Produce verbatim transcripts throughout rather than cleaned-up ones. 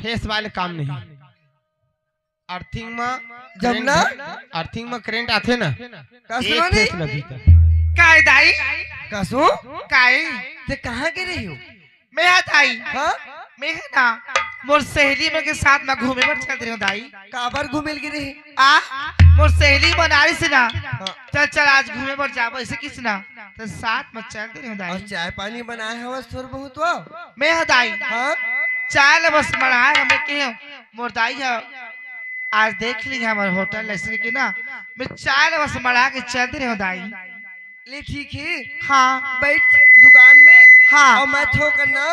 Face वाले काम नहीं। अर्थिंग में जमुना? अर्थिंग में करंट आथे ना, का एक सुनो नहीं? फेस लगी त। काय दाई? कसू? काय? ते कहाँ गे रहे हो? मैं हा दाई। हाँ? मैं हा ना, मोर सहेली मन के साथ में घूमे बर चल रहे हो दाई। काबर घूमे ल गे रहे? आ, मोर सहेली मन आइस ना। हाँ। चल चल, आज घूमे बर जाबो, ऐसे किस ना। त साथ में चल दे रहे हो दाई। अउ चाय पानी बनाए हवस थोर बहुत वो? मैं हा दाई। हाँ? चाय ल बस मढ़ाए हवं, मैं कहे हवं, मोर दाई ह, आज देख ली हमर होटल ऐसे कि ना, मैं चाय ल बस मढ़ा के चल दे रहे हो दाई। ले ठीक हे। हाँ। बैठ दुकान में। हाँ। अउ मैं थोकन ना,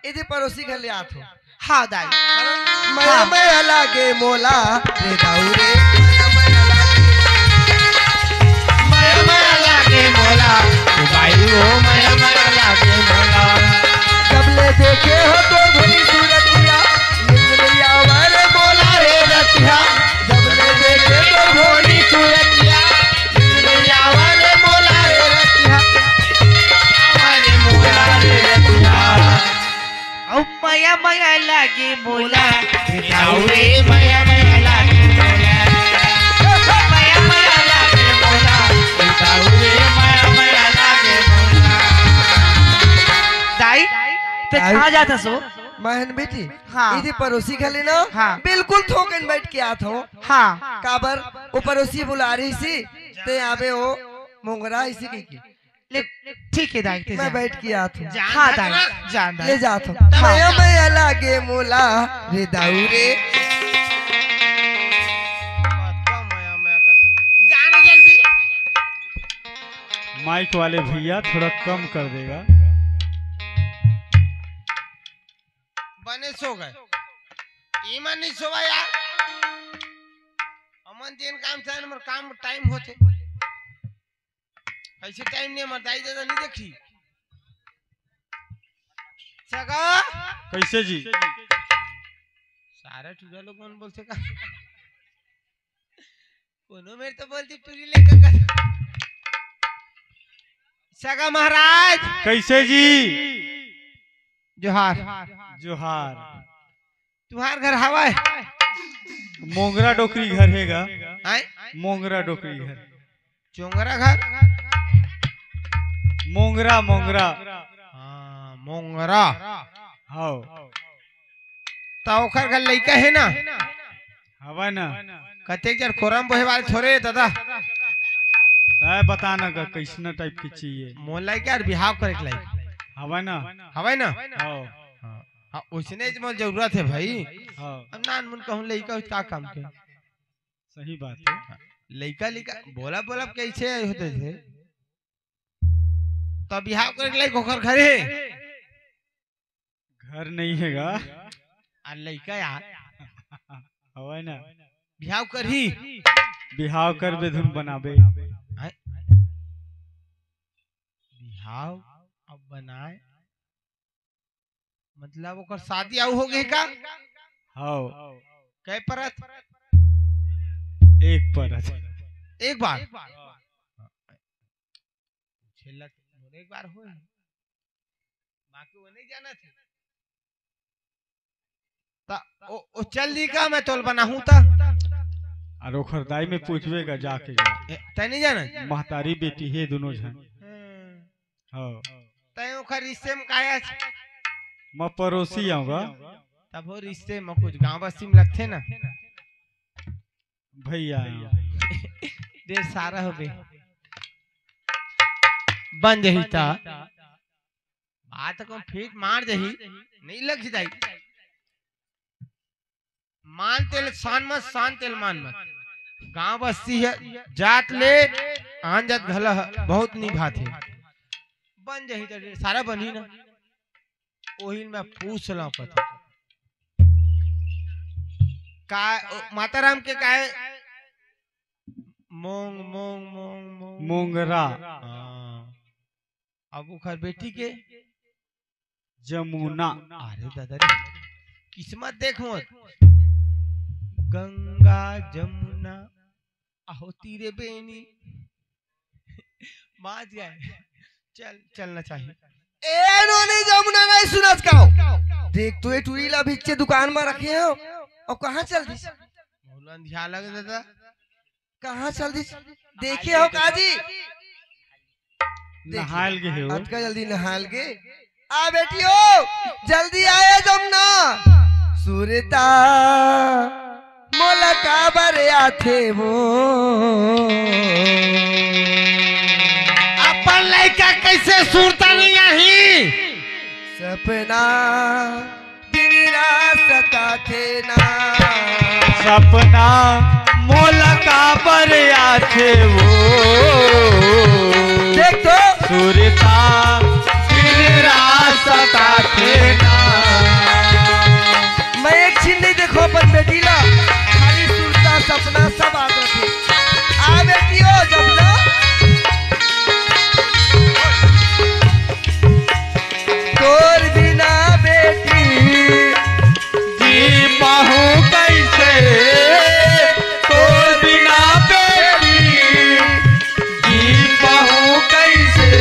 एदे पड़ोसी घर ले आत हवं। हाँ दाई। मया हाँ। मया लागे मोला, रे दाऊ रे। मया मया लागे, मया मया लागे मोला, रे दाई ओ, मया मया लागे मोला। जब ले देखे हो तोर भोली सूरतिया, नींद नइ आवे रे मोला रे रतिया। जब ले देखे तोर भोली सूरतिया, नींद नइ आवे रे मोला रे रतिया। आवे रे मोला रे रतिया। अउ मया मया लागे मोला, जाऊ रे मया मया लागे मोला। मया मया लागे मोला, जाऊ रे मया मया लागे मोला। दाई, ते दाई। कहाँ जात हस ओ? महन बेटी, हाँ। एदे पड़ोसी घर ले ना, हाँ। बिल्कुल थोकन बैठ के आत हवं। हाँ। काबर, ओ पड़ोसी बुला रहिस, ते आबे ओ मोंगरा अइसे कहिके। ले, ठीक हे दाई, ते मैं जा। बैठ के आत हवं। हाँ दाई, जान दाई। ले जात हवं। हाँ। मया मया लागे मोला, रे दाऊ रे। जानो जल्दी। माइक वाले भैया थोड़ा कम कर देगा। बने सो गए। इमन नहीं सोवा यार। अमन जेन काम चाहे, हमर काम टाइम होथे। कैसे टाइम नहीं, हमर दाई दादा नहीं देखी। सगा। कैसे जी? सारा टूरा लोग मन बोलथे का? कोनो मेर तो बोलती टूरी लेकर का। सगा महाराज। कैसे जी? जोहार। जोहार। तुम्हार घर हवय? मोंगरा डोकरी घर हे गा। आय? मोंगरा डोकरी घर। चोंगरा घर? मोंगरा, मोंगरा। हाँ, मोंगरा। हव। त ओखर घर लइका हे ना? हवय ना। कतेक जन कोरम बोहे वाले थोरे दादा। तय बता ना गा, कइसना टाइप के चाहिए? मोला लइका अउ बिहाव करे के लइका। हवय ना? हवय ना? हव। हाँ। हाँ, ओइसने च मोला जरूरत हे भाई। हाँ। अब नानमुन कहूँ लइका होही त का काम के? सही बात हे। हाँ, लइका, लइका, बोला, बोला, कइसे होथे? त बिहाव करे के लइक ओखर घरे हे? घर नइ हे गा। अउ लइका यार। हवय ना। बिहाव करही? बिहाव करबे धुन बनाबे। हैं? बिहाव अब बनाए, मतलब ओकर शादी अउ हो गे का? हव। कै परत? एक परत। एक बार? छेला तो मोर एक बार होय, बाकी वो नहीं जाना थे। त ओ, ओ चल दी का, मैं तोल बनाहूं त? अरे ओखर दाई में पूछबे का जाके गा। ए, तै नहीं जाना? महतारी बेटी हे दोनों झन। हाँ। हाँ। तै ओखर रिश्ते में काया छ? मैं पड़ोसी आऊंगा। तब हो रिश्ते में कुछ गांव बस्ती में लगथे ना। भैया। ढेर सारा होबे। बन जही ता। बात को फिट मार जही। नहीं लग जाई। मान तेल शान मत, शान तेल मान मत। गांव बस्ती हे, जात ले, आन जात घला ह, बहुत निभात हे। बन जही त सारा बनही ना। ओहिल मैं पूछ ला पता। का, ओ, माता राम के काय? मोंग, मोंग, मोंग, मोंग। मोंगरा। हाँ। अब ओखर बेटी के? जमुना। अरे दादा रे, किस्मत देख मोर। गंगा, जमुना, अहो तीरे बेनी। बाज गए। चल, चलना चाहिए। ए नोनी जमुना नहीं सुनत का हो? देख तो ये टूरी ला भिच्चे दुकान में रखे हो, अउ कहाँ चल दिस? मोला अंधिया लगे दादा। कहाँ चल दिस? देखे हो काजी? देखिए, नहाल गे हे वो। अतका जल्दी नहाल गे। आ बेटी हो, जल्दी आए जमुना। सुरता मोला काबर आथे वो। अपन लइका कइसे सुरता नइ आही? सपना दिन रात सताथे ना। सपना मोला काबर आथे वो। देख तो। सुरता दिन रात सताथे ना। मैं एक छिन नइ देखों अपन बेटी ला, खाली सुरता सपना सब आत रथे। आ बेटी हो जमुना। तोर बिना बेटी जी पाहूं कइसे, तोर बिना बेटी जी पाहूं कइसे।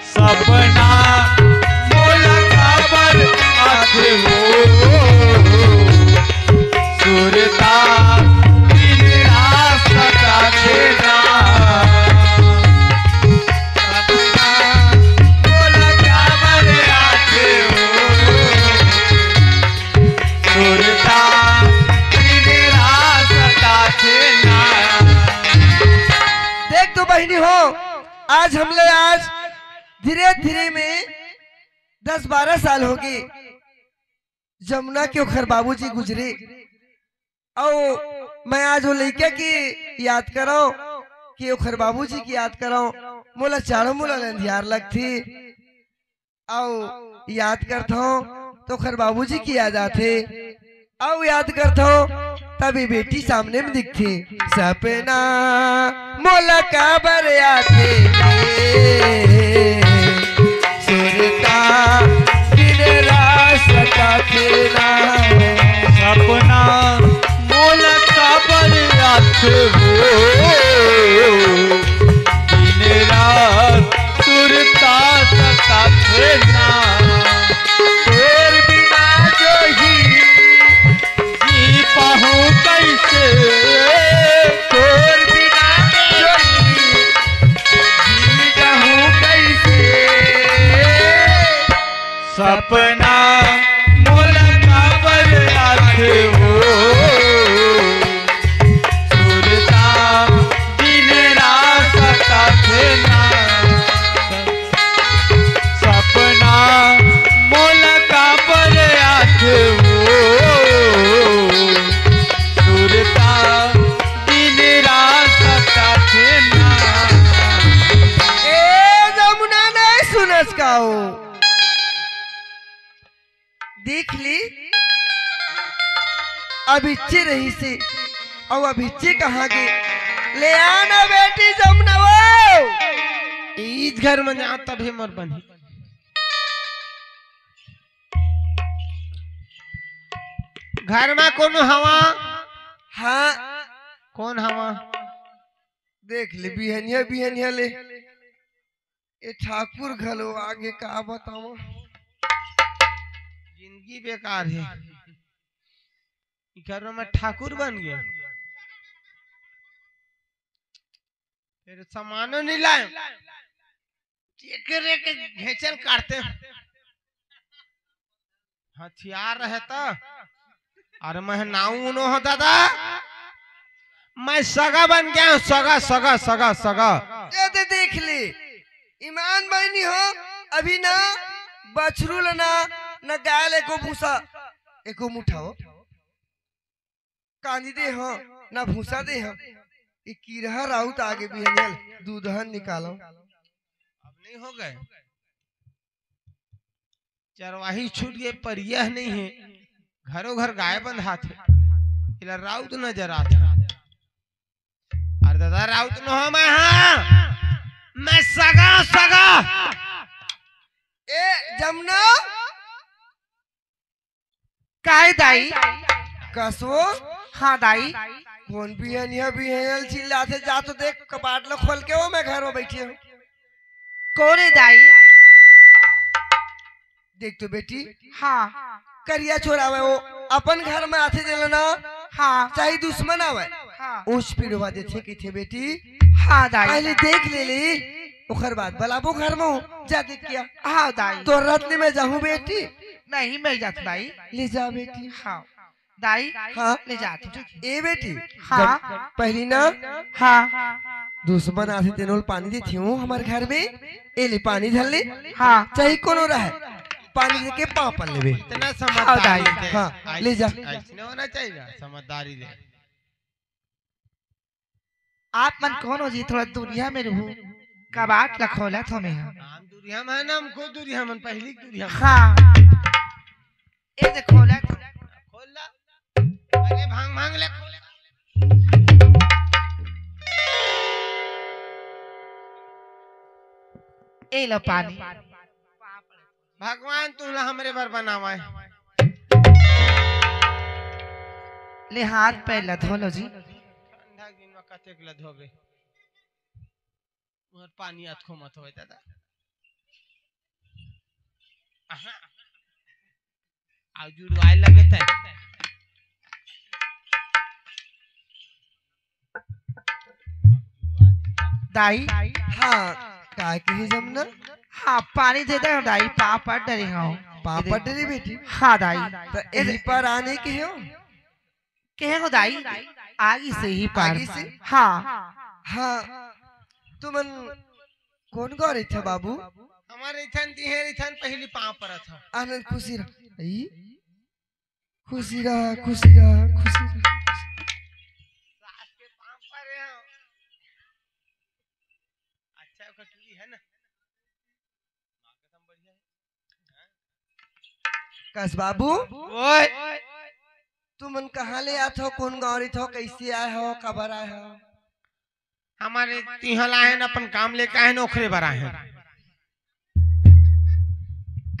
सपना मोला काबर आथे वो, सुरता दिन रात सताथे ना। सपना मोला काबर आथे वो, सुरता दिन रात सताथे ना। देख तो बहिनी हो, आज हमले आज धीरे धीरे में दस बारह साल होगे जमुना के ओखर बाबूजी गुजरे। अउ मैं आज वो लइका के याद करंव कि ओखर बाबूजी के याद करंव, मोला चारों मुड़ा ले अंधियार लगथे। अउ याद करथंव त ओखर बाबूजी के याद आथे। अउ याद करथंव तब ये बेटी सामने में दिखथे। सपना मोला काबर आथे, सुरता दिन रात सताथे ना। सपना मोला काबर आथे वो, दिन रात सुरता सताथे ना। तोर बिना जोही जी पाहूं कइसे, तोर बिना जोही जी पाहूं कइसे। सपना मोला काबर आथे वो, सुरता दिन रात सताथे ना। सपना मोला काबर आथे वो, सुरता दिन रात सताथे ना। ए जमुना नइ सुनस का वो? देख ले, अभिच्चे रहिसे, अउ अभिच्चे कहाँ गे? ले आना बेटी जमुना वो। इस घर में जा तभे मोर बनही। घर में कोनो हवा? हाँ। कोन हवा? देख ले, बिहनिया, बिहनिया ले। ए ठाकुर घलो आगे का बतावं, जिंदगी बेकार हे। इकर में ठाकुर बन गया, फिर सामानो नहीं लाए, जेकरे के घेचल काटते। हथियार रहे त। अरे मैं नाऊ नो हो दादा, मैं सगा बन गया हूँ, सगा, सगा, सगा, सगा। ये दे देख ले, ईमान बहिनी हो, अभी ना बछरू ल ना, ना गाय ल एको भूसा, एको मुठा हो। कांदी दे हो, ना भूसा दे हो। ई किरहा राउत आगे बिहनिया ल दूधहन निकालो। अब नहीं हो गए। चरवाही छूट गए, पर यह नहीं है, घरों घर गाय बंधात हे। एला राउत नजर आत हे। अरे दादा, राउत नो हो मैं, हाँ, मैं सगा, सगा। ए जमुना, काय दाई? कसो? हाँ दाई। कोन बिहनिया बिहनिया ल चिल्लाथे? जा तो देख, कपाट ल खोल के, वो मैं घर में बैठी हूँ। कोन हे दाई? देख तो बेटी, हाँ। करिया छोरा आवय, वो अपन घर में आथे जेला ना, हाँ। चाहे दुश्मन आवय, हाँ। उस पिड़वा देथे कहिथे बेटी। हाँ दाई। पहले देख ले ले, ओकर बाद बलाबो घर में हो, जा देख के आ। हाँ दाई। तो रत्न में जाहूँ बेटी। नहीं, मैं जात दाई। ले जा बेटी। हाँ। दाई, हाँ। ले जात हूँ, ठीक है। ए बेटी, हाँ। जब पहली ना, हाँ। दुश्मन आथे तेनोल पानी देथे हूँ हमर घर में, ए ले पानी धर ले। हाँ। चाहे कोनो रहे, पानी दे के पाँव पर लेबे। इतना हाँ, समझदारी दाई। ले। हाँ, ले जा। ऐसने होना चाहिए, समझदारी ले। आप मन कौन हो जी? थोड़ा दुनिया में रहू। कबाट ला खोलत हों मैं ह। हम दुनिया में है ना, हम खुद दुनिया में, पहली दुनिया में। हाँ। ए दे खोलत हों। खोल ला। अरे भांग, भांग ले, खोल। ए लो पानी। भगवान तुमला हमरे बर बनावा है। ले हाथ पैर ला धो लो जी। ठंडा दिन में कतेक ला धोबे। मोर पानी अतको मत होय दादा। आहा। आउ जुड़वाए लगे तै। दाई। हाँ, का कहे जमुना? हाँ, पानी दे दे दाई, पाँव पड़ डरे हूँ। पाँव पड़ डरे बेटी? हाँ दाई। तो यही पर आने के हो? कहे हो दाई, आगी से ही पार। आगी से? हाँ। हाँ, तुमन कौन गाँव रहिथा बाबू? हमर रहिथन, तिहे रहिथन, पहली पाँव परत ह। आनंद खुशी रह। ई? खुशी रह, खुशी रह, खुशी रह। सास के पाँव परे हो। अच्छा, ओकर टूरी है ना? कस बाबू, ओए। तुमन कहाँ ले आत हो, कौन गाँव रहित हो, कैसे आए हो, काबर आए हो? हमर तिहा ले आए हन, अपन काम लेके आए हन, ओखरे बर आए हन।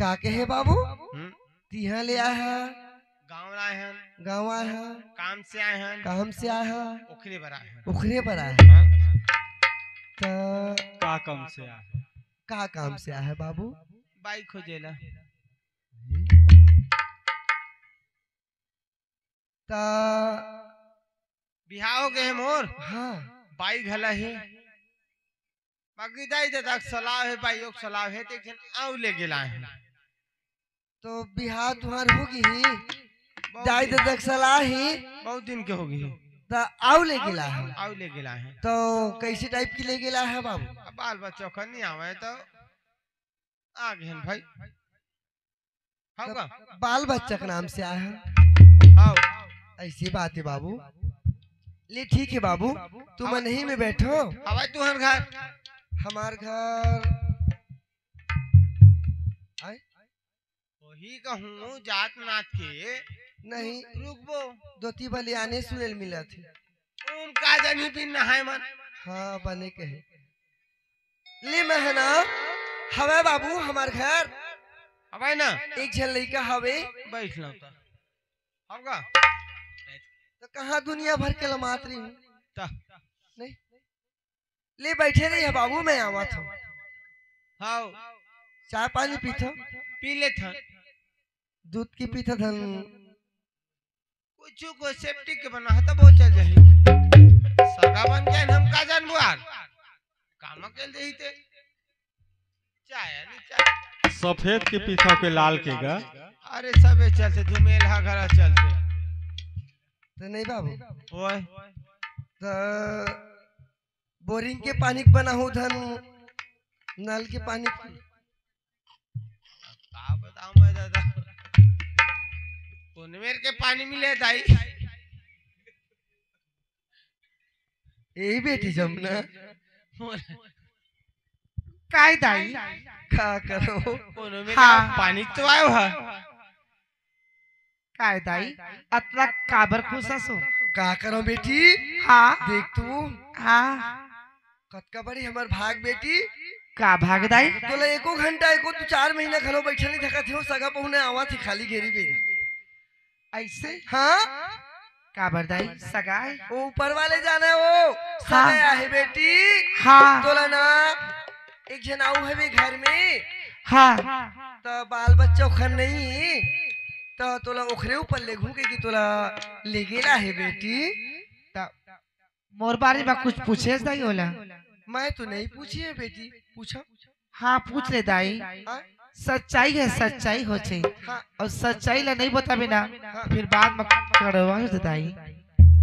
का कहे बाबू? हम्म? तिहा ले आए ह? गाँव आए हन। गाँव आए ह? काम से आए हन। काम से आए ह? ओखरे बर आए हन। ओखरे बर आए ह? हाँ। त का काम से आए ह? का काम से आए ह बाबू? बाई खोजे ला। त बिहाव हो गे हे मोर। हाँ। बाई घला हे। बाकी दाई ददा के सलाह हे, बाई के सलाह हे, त एक झन अउ ले गेला हे। तो बिहाव तुहार हो गे हे। बहुत दाई दिन। ददा के सलाह हे। बहुत दिन के हो गे हे। त अउ ले गेला हे। अउ ले गेला हे। तो कैसे टाइप के ले गेला हे बाबू? अब बाल बच्चा ओखर नहीं आवे तो आ गए भाई। हाँ का? बाल बच्चा के नाम से आए ह। हाँ। ऐसी बात हे बाबू। ले ठीक हे बाबू, तुमन इही में बैठो। हवय तुहर घर? हमार घर आए? वही कहूँ जात नात के। नहीं। रुकबो। धोती बलियाने सुने ल मिलत हे। उन का जनी बिन नहाय मन। हाँ, बने कहे। ले मैं ह ना, हवय बाबू हमार घर। हवय ना? एक झन लइका हवे। बैठ लो त। अब का? त कहाँ दुनिया भर के लमात रही हूँ। त। नहीं। ले बैठे रही है बाबू, मैं आवत हूँ। हाव। चाय पानी पीथो? पी लेथन। दूध की पीथो धन? कुछु को सेफ्टी के बना है, तब वो चल जाही। सगा बन गए, हम का जानबो यार? काम अकेल देही ते। चाय, नहीं चाय। सफेद के पीछा के लाल के गा। अरे, सबे चलते, धुमेल हा घरा चलते। तो नहीं बाबू। ओए। तो बोरिंग के पानी के बनाहूँ धन, नल के पानी के। का बताऊं मैं दादा, कोन मेर के पानी मिले दाई। यही बेटी जमुना। काय दाई? का करो? कोनो मेर हाँ। पानी तो आयो है। काय दाई, अतला काबर खुश हसो? का करो बेटी? हाँ। देख तू। हाँ। कतका बड़ी हमर भाग बेटी। का भाग दाई? तोला एको घंटा, एको दू चार महीना घलो बैठे नहीं देखत हो, सगा पहुने आवा थी खाली घेरी बेरी। ऐसे? हाँ। काबर दाई, सगा है? वो ऊपर वाले जाने वो, हाँ। सगा है बेटी। हाँ। तोला ना, एक झन आऊ है भी घर में। हाँ। त बाल बच्चा ओखर नहीं, त तोला ओखरे ऊपर लेगहूं कहिके तोला लेगेला हे बेटी। त मोर बारे म कुछ पूछेस दाई ओला? मैं तो नहीं पूछे हे बेटी, पूछा। हाँ, पूछ ले दाई। हाँ? सच्चाई हे, सच्चाई होथे। हाँ। अउ सच्चाई ला नहीं बताबे ना, हाँ। फिर बाद म कड़वा होथे दाई।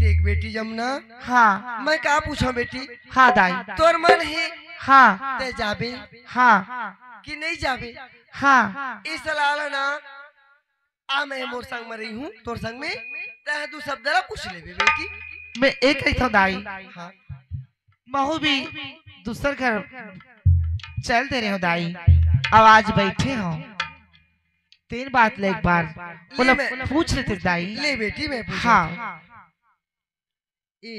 देख बेटी जमुना, हाँ। मैं का पूछा बेटी? हाँ दाई। तोर मन हे, हाँ। ते जाबे, हाँ। कि नहीं जाबे? हाँ। इस सलाह ला ना, आ मैं मोर संग में रही हूँ, तोर संग में, तैं दू शब्द ला पूछ लेबे बेटी। मैं एक कहिथव दाई। हाँ। महू भी दूसर घर चल दे रहे हो दाई, अब आज बैठे हो, तीन बात ले एक बार, ले बोला, मैं पूछ लेते दाई। ले बेटी, मैं पूछा हाँ। ए,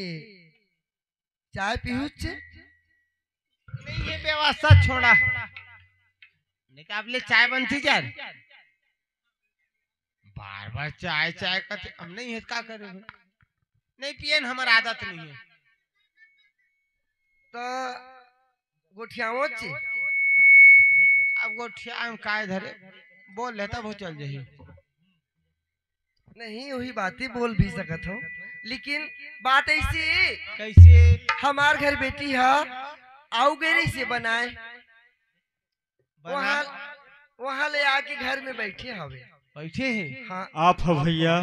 चाय पीहूच? नहीं, ये व्यवस्था छोड़ा। नहीं का, अब ले चाय बनती जा रही। बार बार चाय, चाय करते, हम नहीं है, का करे भाई? नहीं पिए न, हमार आदत नहीं है। तो गोठियावत ची। अब गोठिया हम काय धरे, बोल लेता वो चल जाही। नहीं, वही बात ही बोल भी सकत हो, लेकिन बात ऐसी, कैसे? हमार घर बेटी हा आऊ गए रही से बनाए, बना- वहाँ, वहाँ ले आके घर में बैठे हवे। बैठे हैं? हाँ। आप ह भैया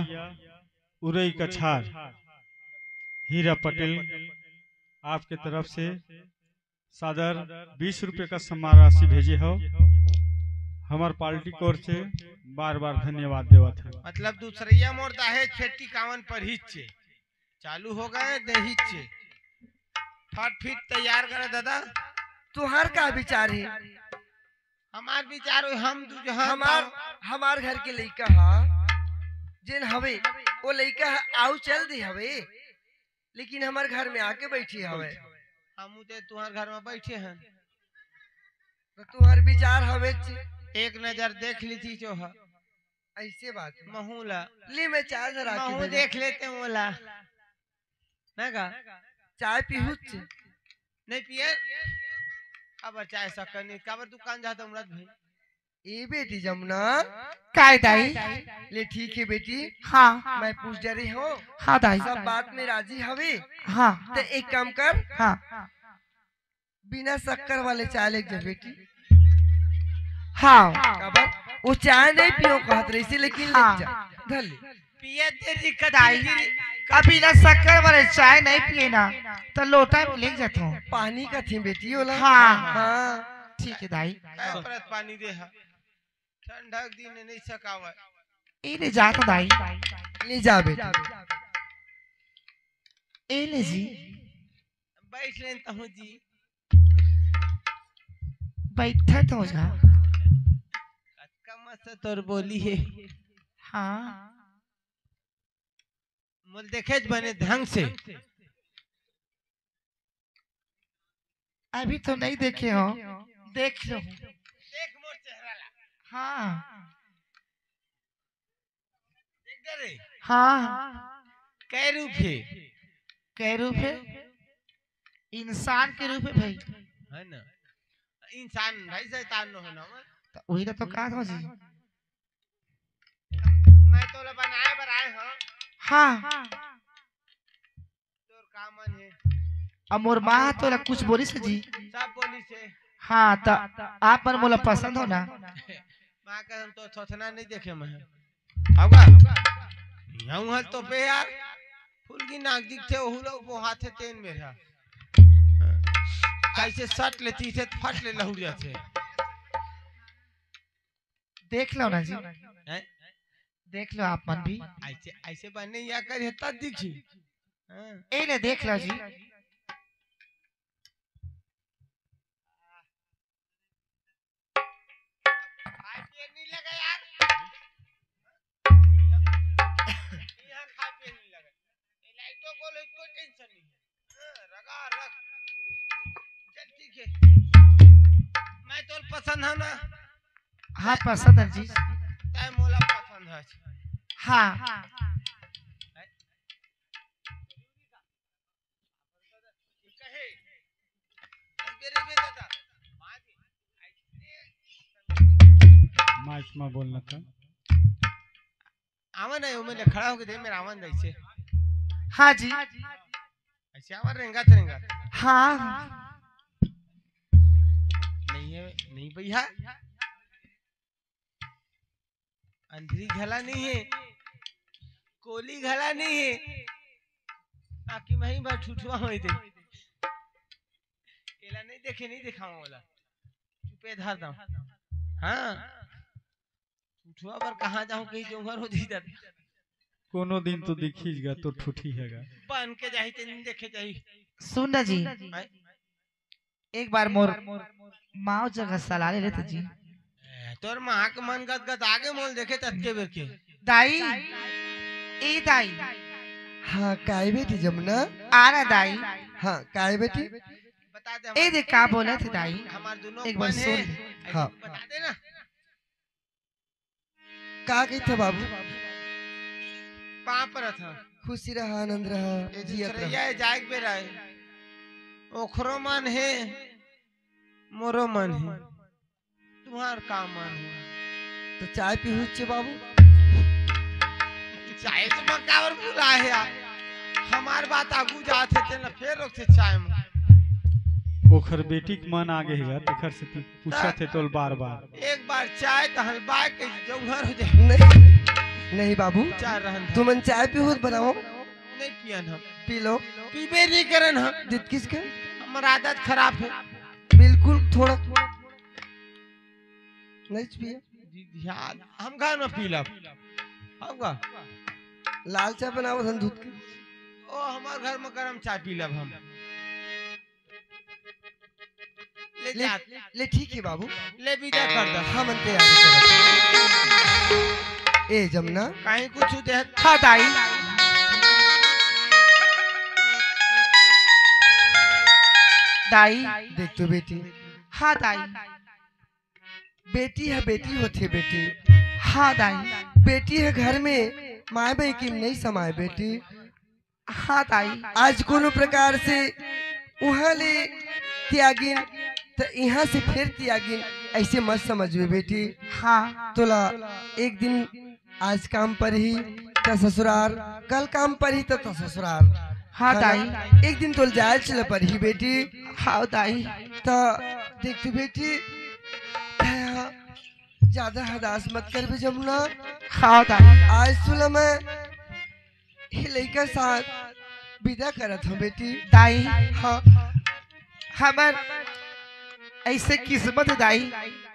उरई कछार, हीरा पटेल आपके तरफ से सादर बीस रुपये का सम्मान राशि भेजे हो। हमार पार्टी की ओर से बार बार धन्यवाद देवत है। मतलब दूसरैया मोर दहेज फेर टिकावन पर हिच्चे चालू हो गए, दे हिच्चे। फट फिट तैयार करे दादा। तुहार का विचार है? हमार विचार होई, हम दू जहान हमार, हमार घर के लइका हा, जेन हवे, वो लइका हा, आऊ चल दे हवे, लेकिन हमार घर में आके बैठी हवे। हम ते तुहार घर में बैठे हैं। तो तुहार विचार हवे च-, एक नजर देख ली थी जो है। ऐसे बात है। महू ला। ली मैं चाय धरा के महू भेजा। देख लेते मोला। ना का? चाय पीहूच? नहीं पिए? अब चाय शक्कर नहीं, काबर दुकान जाता उमरत भाई? ए बेटी जमुना। काय दाई? ले ठीक है बेटी। हाँ। मैं पूछ जा रही हूँ। हाँ दाई। सब बात में राजी हवे? हाँ। तो एक काम कर। हाँ। बिना शक्कर वाले चाय ले जा बेटी। हाँ। काबर? वो चाय नहीं पियो कहत रही से, लेकिन ले हाँ। जा। धर ले। पिए तेरी दाई, कटोरी। अब बिना शक्कर वाले चाय नहीं पिए ना, तो लोटा में ले जाता हूँ। पानी का थी बेटी ओला। हाँ। हाँ। ठीक है दाई। काय परत पानी दे हा। ठंडक दिन नहीं सकावा। ए ले जाता दाई। ले जा बेटी। ए ले जी। बैठ लेता हूँ जी। बैठा तो जा। कतका मस्त तोर बोली है। हाँ। मोल देखे बने ढंग से। अभी तो नहीं देखे हो, देख लो। देख मोर चेहरा ला। हाँ। देख दे रे। हाँ। कै रूप है? कै रूप है? इंसान के रूप है भाई। है ना? इंसान भाई शैतान न हो ना। तो वही तो, तो कहा था जी। मैं तो ला बनाए बर आए हूँ। हाँ। तोर का मन है? अब मोर माँ तोला कुछ बोलिस जी? सब बोलिस हे। हाँ, त आप मन मोला पसंद हो ना? माँ कसम तो थोथना नहीं देखे मैं। आऊगा? यहाँ हल तो पे यार। फुलगी नाक दिखथे, ओहू ला बोहाथे तेन मेरा। कैसे सट लेती थे, फट ले लहुड़ जाथे। देख लो ना जी। हैं? देख लो आप मन भी। ऐसे, ऐसे बने या करे तब दिखी। हाँ। ए ले देख लो जी। खाए पिए नहीं लगा यार। यहाँ खाए पिए नहीं लगा। ये लाइटों को लो, कोई टेंशन नहीं है। हाँ, रगा रग। चल ठीक है। मैं तो पसंद है ना? हाँ, पसंद है जी। तय मोला पसंद है। हाँ। कहे, अरे बे दादा, माँ जी, ऐसे माइक में बोलना था। आवन है, ओमे ले खड़ा होके दे मेरा आवन ऐसे। हाँ जी। ऐसे आवन रेंगत रेंगत। हाँ। नहीं है, नहीं भैया। अंधरी घला नहीं है, कोली घला नहीं है। आकी मही बार ठुठुआ होई दे। एला नहीं देखे, नहीं देखाऊं ओला। चुपे धर दम। हाँ। ठुठुआ पर कहाँ जाऊं, कहीं जोहर हो जाई दादा। कोनो दिन तो दिखी गा, तो ठुठी है गा। बन के जाही ते नहीं देखे जाही। सुन ना जी, आय? एक बार मोर माँ जगह सलाह ले लेते जी। ए, तोर माँ के मन गदगद आगे मोल देखे ततके बेर के। दाई, ए दाई। हाँ, काय बेटी जमुना? आ ना दाई। हाँ, काय बेटी? बता दे ए हमार दे का बोलत हे दाई? हमार दोनों एक बार मन सुन है। ले। हाँ। बता दे ना। का कहिथे बाबू? पाँव परत हँव। खुशी रहा, आनंद रहा, ए जियत दूसरैया रहा। ए जाए के बेरा हे। ओखरो मन हे, मोरो मन हे। तुँहर का मन हे? त चाय पीहूच चे बाबू? चाय तो मकावर बुला हे यार। हमार बात आगू जात हे, तेला फेर रोकथे चाय में। ओखर बेटी के मन आगे हे गा, तेखर सेती पूछत हे तोल बार-बार। एक बार चाय त हलवाए के जौहर हो जाए। नहीं, नहीं बाबू, चाय रहन दे। तुमन चाय पीहू त बनाओ। नहीं पियन हम। P low. पीबे नहीं करन हम। दित किसके? हमर आदत खराब हे। बिल्कुल थोड़ा। नहीं पिए। जी, ध्यान। हम घर में पी लब। हम का? लाल चाय बनाओ हम दूध के। ओ, हमर घर में गरम चाय पी लब हम। ले ले, जा। ले ठीक हे बाबू। ले विदा कर दे। हाँ, मन तैयारी करत। ए जमुना। कहीं कुछ दे। हाँ दाई। दाई। देख तो बेटी। हाँ दाई। बेटी ह बेटी होथे बेटी। हाँ दाई। बेटी ह घर में माय बाई के नहीं समाय बेटी। हाँ दाई। आज कोनो प्रकार से उहाँ ले त्यागिन, त इहाँ से फेर त्यागिन, ऐसे मत समझबे बेटी। हाँ। तोला एक दिन आज काम परही त ससुरार, कल काम परही त, त ससुरार। हाँ है ना? दाई। एक दिन तोला जाए चले परही बेटी। हाँ दाई। त देख तू बेटी, तैं ह ज्यादा हदास मत करबे जमुना। हाँ दाई। आज तोला मैं ये लइका साथ विदा करत हँव बेटी। दाई। हाँ। हमर ऐसे किस्मत दाई।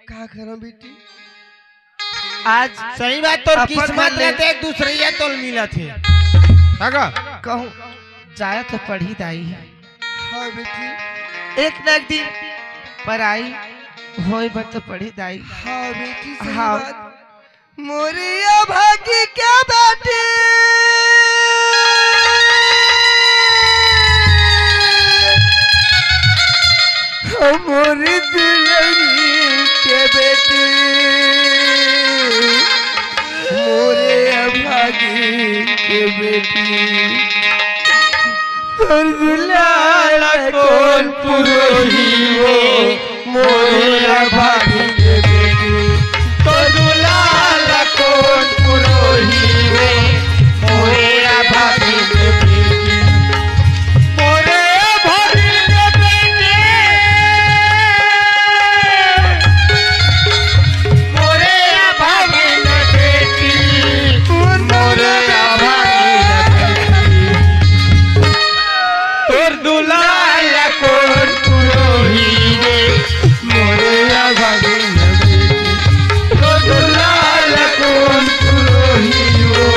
का करँव बेटी? आज सही बात, तोर अपन किस्मत मन ले रहते एक दूसरैया तोल मिलत हे। काका? कहूँ जाए तो पड़ही दाई। हाँ बेटी। एक न एक दिन पराई होए बर तो पड़ही दाई। हाँ बेटी, सही हाँ। बात। मोरे अभागी के बेटी। मोरी दुलहिन के बेटी। मोरे अभागी के बेटी। तोर दुलार कोन पुरोही हो, मोरे अभागिन बेटी। तोर दुलार कोन पुरोही हो, मोरे अभागिन बेटी। मोरे अभागिन बेटी। मोरे अभागिन बेटी। मोरे अभागिन बेटी। तोर दुलार ला कोन पुरोही रे, मोरे अभागिन बेटी। तोर दुलार ला कोन पुरोही रे,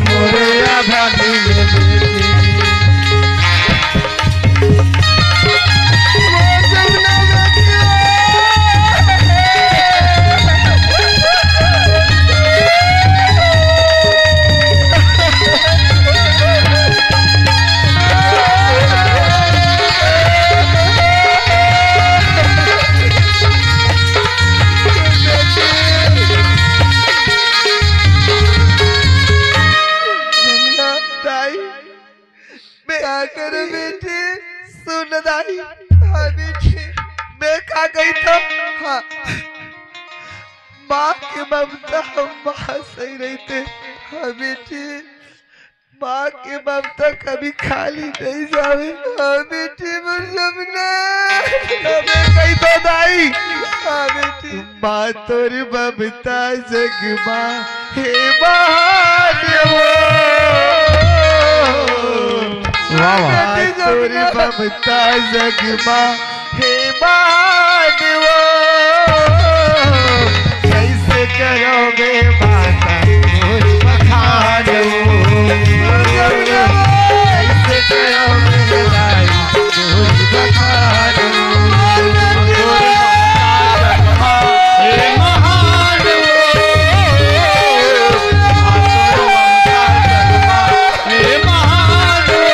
मोरे अभागिन बेटी। दाई, मैं का करूं बेटी? सुन दाई। हाँ बेटी, मैं का कही था? हाँ। माँ के ममता हम माँ सही रहिथे। हाँ बेटी, माँ के ममता कभी खाली नहीं जावे। हाँ बेटी, मोर जमुना। अबे कही तो दाई। हाँ बेटी। माँ तोर ममता जग मा हे महान वो। वाह, वाह। माँ तोर ममता जग मा हे महान वो। कैसे करो मैं माता तोर बखान वो। कैसे करो मैं माता तोर बखान वो। हे महान वो। हे महान वो।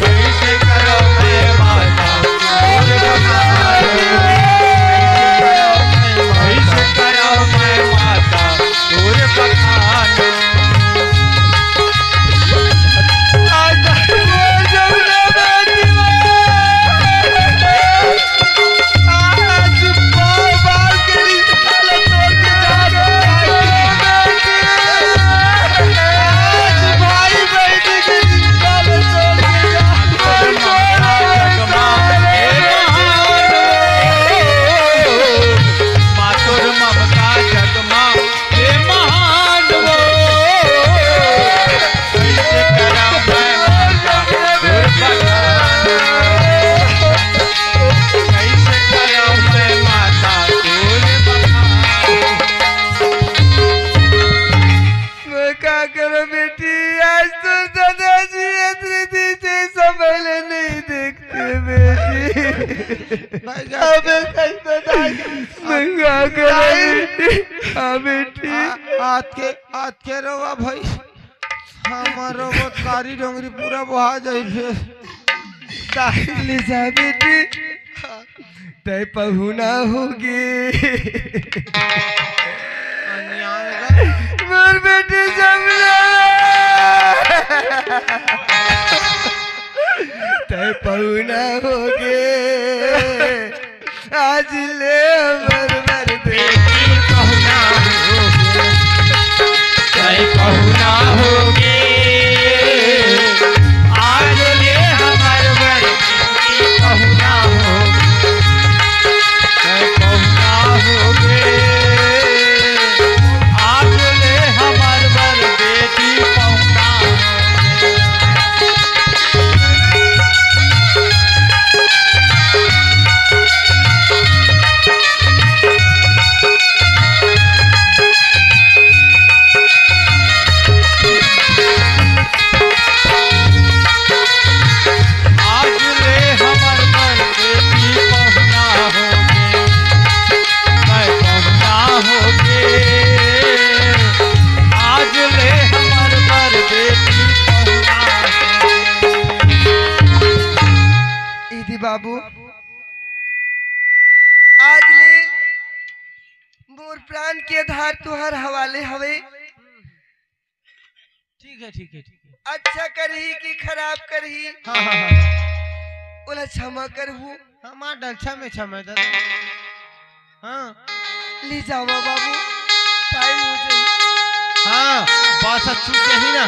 कैसे करो मैं माता तोर बखान। कैसे करो मैं माता तोर बखान। मैं का करो बेटी, आज तो दादाजी इतनी दिन से समय ले नहीं देखते बेटी। भाई जान, अबे कैसे दाई? मैं का करो दाई? बेटी? हाँ बेटी। आ, आज के, आज के रवा भाई, हमारो वो कारी डोंगरी पूरा बहा जाई फिर। दाई ले जा बेटी। तै पहुना होगे। मोर बेटी जमुना। तै पहुना होगे। आज ले हमर बर बेटी पहुना होगे। तै पहुना होगे। आज ले हमर बर पहुना होगे, तै पहुना होगे। आज ले हमर बर बेटी पहुना होगे। आज ले हमर बर बेटी पहुना होगे, तै पहुना होगे। आज ले हमर बर बेटी पहुना होगे। इदी बाबू, आज ले मोर प्राण के आधार तुहर हवाले हवे। ठीक है, ठीक है, ठीक है। अच्छा करही कि खराब करही, हाँ, हाँ, हाँ। ओला क्षमा करहू। हाँ, मार डाल, क्षमा, क्षमा, दादा। हाँ। ले जावा बाबू, टाइम हो जाही। हाँ, बस अच्छी कही ना।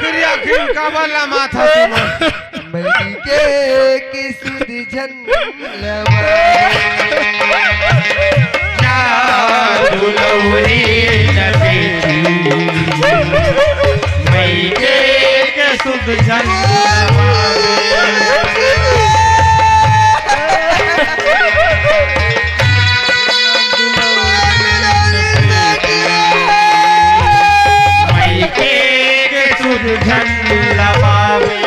फिर आखिर काबर लमात हस तुमन? मइके के सुध झन लमावे। दुलौरी न बेटी, मइके के सुध झन लमावे। मइके के सुध झन लमावे।